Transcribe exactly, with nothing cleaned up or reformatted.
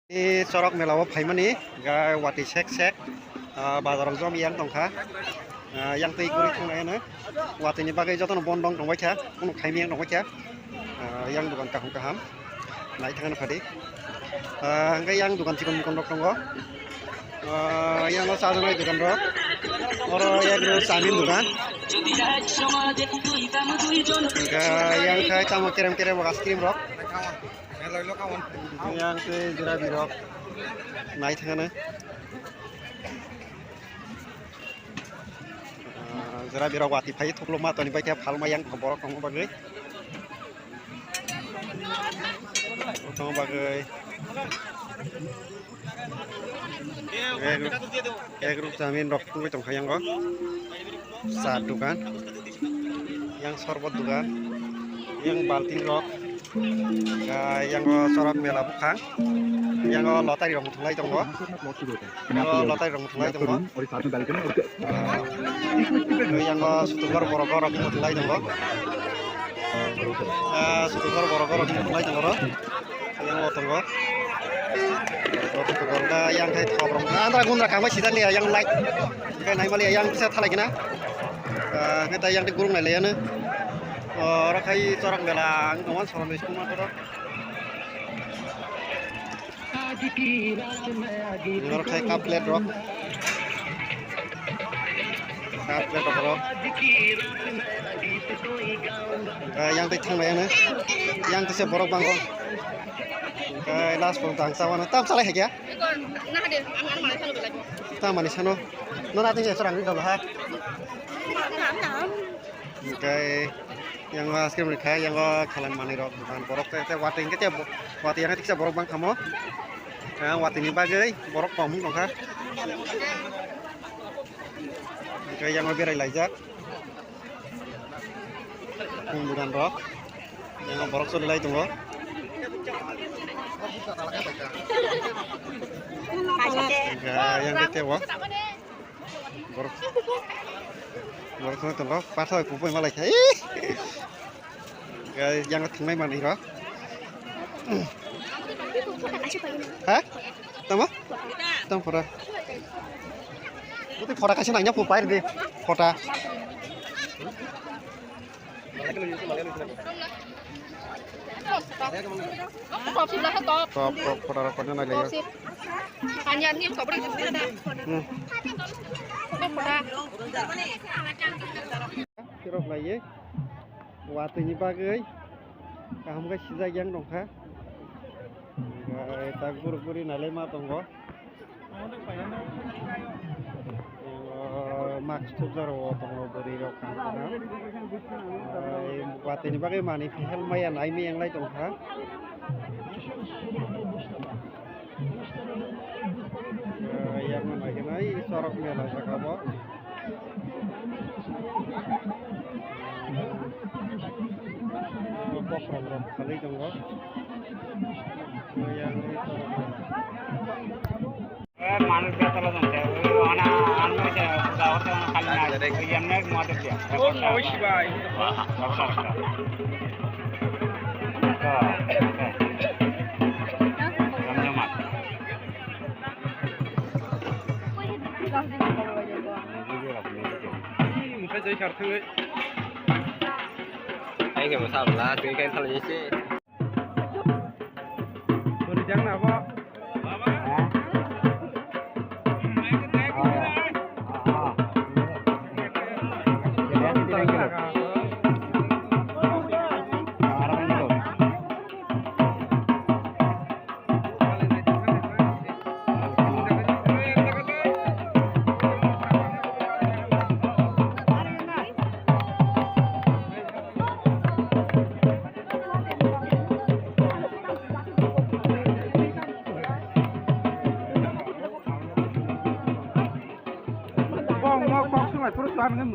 Ni chorok mela o phaimani, ga watwi sek sek, ah, bazar o jom yang tongkha. Ah, yang twi guri thanglaino. Watwi ni bagwi jotono bon dong tongbaikha, kunu khaimani yang tongbaikha. Ah, yang dogan kaham kaham. Naithangno phadi. Ah, hwnkhe yang dogan chikon mikon rok tongo. Ah, yang o chajaknai dogan rok. Oro egg roll chowmin dogan. Hwnkhe yang khai tamo kerem kerem rok ice cream rok. Yang tei jera birok nai thangano. Ah, jera birok watwi phai thuklo ma toni bai khe phalma yang borok tongma bagwi. Tongma bagwi. Egg, egg roll chowmin rok thungwi tongkha yango. Cha dogan, yang sorbot dogan, yang baltin rok, ah, yang o chorok mela bukhang, yang o lotari rok muthunglai tongo, yang o lotari rok muthunglai tongo, ah, yang o sutukbar borok rok muthunglai tongo. Ah, sutukbar borok rok muthunglai tongo ro. Yang o tongo. Yang khai thok rok. Andra gundra kangma sida liya yang light. Khai nai mali yang kisa thalai kena. Ah, khai ta yang de gurung nai liya na. Oro khai chorok mela ang tongo sorom school ma toro. Oro khai cup plate rok. Cup plate rok oro. Ah, yang tei thang lai ano. Yang tei se borok bango. Hingke last borok dang sa wano. Tam salai hai kya? Tam mani sano. No na tei se sorang ni dolo ha. Hingke yang o ice cream rikha, yang o khelan manwi rok dogan borok tei, tei watwi hingke tei bo-, watwi yang tiksa borok bang khamo. Yang watwi ni bagwi borok kom wng tongkha. Hingke yang o berai laijak. Khum dogan rok. Yang o borok choli lai tongo. Hingke yang tei o. Borok, borok thangwi tongo, pathor kubui malai khe. Ih! Yang thangnai manwi rok. Ha? Tamo? Tamo photo. Buti photo kaisa nangya phu pair di. Photo. Top, top, photo rok kono nai lai. Hmm. Khirok lai ye. Watwi ni bagwi kaham khe sijak yang tongkha. Hingke ta guri guri nai lai ma tongo. Mask thupjak rok o tongo bwrwi rok. Watwi ni bagwi manwi phehel maya nai maya wng lai tongkha. Yang no nai khe nai chorok mela saka bo. Bokhorok rok khalwi tongo. Yang manus biya tala dong te. Ana anu se puja orte ana khali na. Yang nek mate dia. Om Namah Shivaya. Ai ke masa bela, tui kain thalai se. Beri jang na bo. Bong mok kok sungai phuru chuan ngai